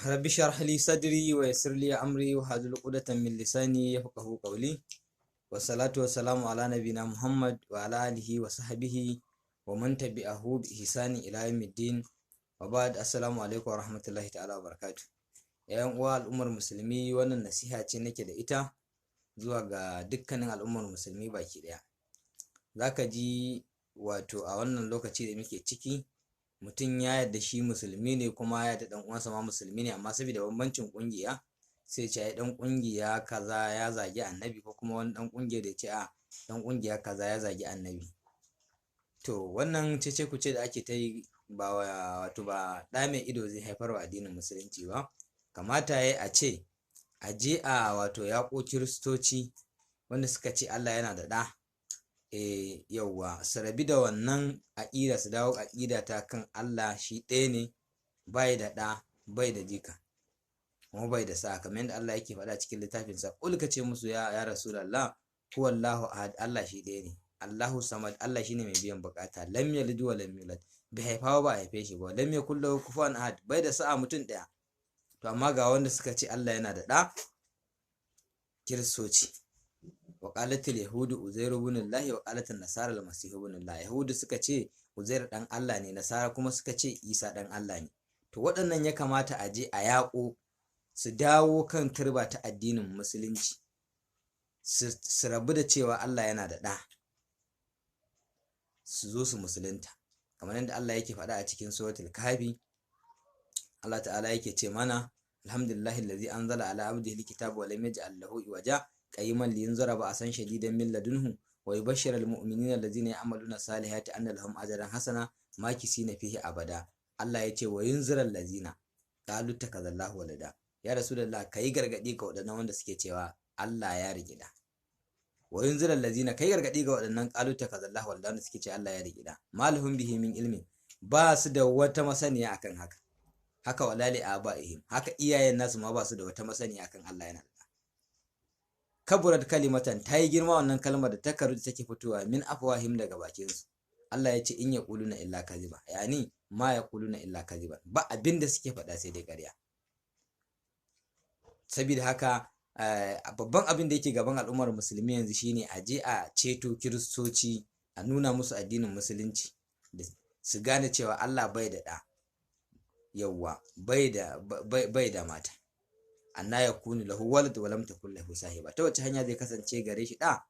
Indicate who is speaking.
Speaker 1: Rabbi shrah li sadri wa yassir li amri wa hlul 'uqdatan min lisani yafqahu qawli. Wassalatu wassalamu ala nabina Muhammad wa ala alihi wa sahbihi wa man tabi'ahu bi ihsani ila yawmiddin. Wa ba'd, assalamu alaikum wa rahmatullahi ta'ala wa barakatuh. Yayan uwa al'ummar musulmi, wannan nasiha ce nake da ita zuwa ga dukkanin al'ummar musulmi baki daya. Zaka ji wato a wannan lokaci da muke ciki, mutum ya yarda shi musulmi ne kuma ya yarda dan uwansa ma musulmi ne, amma saboda bambancin kungiya sai ce ai dan kungiya kaza ya zagi annabi, ko kuma wani dan kungiya da ya ce a dan kungiya kaza ya zagi annabi. To wannan cece kuce da ake ta yi ba wato ba ɗa mai ido zai haifar wa addinin musulunci ba. Kamata yayi a ce a je a wato yaƙo kiristoci wanda suka ce Allah yana da ɗa. Yauwa, su rabi da wannan aƙida, su dawo aƙida ta kan Allah shi ɗaya ne, bai da ɗa, bai da jika, kuma bai da sa'a, kamar yadda Allah yake faɗa cikin littafinsa: "Qul", ka ce musu, ya Rasulullah, "huwallahu ahad", Allah shi ɗaya ne, "Allahu samad", Allah shine mai biyan bukata, "lam yalid wa lam yulad", bai haifa ba, a haife shi ba, "lam yakul lahu kufuwan ahad", bai da sa'a mutum ɗaya. To amma ga wanda suka ce Allah yana da ɗa, kiristoci. "Wa qalatil yahudu Uzairu ibn Allah wa qalatin nasara al-masih ibn Allah". Yahudu suka ce Uzairu dan Allah ne, nasara kuma suka ce Isa dan Allah ne. To waɗannan ya kamata a je a yaƙo su dawo kan turba ta addinin musulunci, su rabu da cewa Allah yana da ɗa, su zo su musulunta, kamar yadda Allah yake faɗa a cikin Suratul Kahfi. Allah ta'ala yake ce mana: "Alhamdulillahi allazi anzala ala abdihi alkitaba wa lam yaj'al lahu iwaja, qayyiman liyunzira ba'san shadidan min ladunhu wa yubashshira almu'minina allazina ya'maluna salihati anna lahum ajran hasana makisina fihi abada". Allah ya ce: "Wa yunzira allazina qalu takazallahu walada". Ya Rasulullah, kai gargadi ga waɗannan wanda suke cewa Allah ya riƙi ɗa. "Wa yunzira allazina", kai gargadi ga waɗannan, "qalu takazallahu walada", wanda suke cewa Allah ya riƙi ɗa. "Ma lahum bihi min ilmin", ba su da wata masaniya akan haka. Haka "wala li abaihim", haka iyayen nasu ma ba su da wata masaniya akan Allah yana da. "Kaburat kalimatan", ta yi girma wannan kalmar da ta karu da take fitowa, "min afwahim", daga bakinsu. Allah ya ce: "In yaquluna illa kaziba", yani "ma yaquluna illa kaziba", ba abin da suke faɗa sai dai ƙarya. Saboda haka babban abin da yake gaban al'ummar musulmi yanzu shine a je a ceto kiristoci, a nuna musu addinin musulunci, su gane cewa Allah bai da ɗa, yawwa, bai da mata. "Anna yakunu lahu walad wa lam takul lahu sahiba", ta wace hanya zai kasance gare shi ɗa?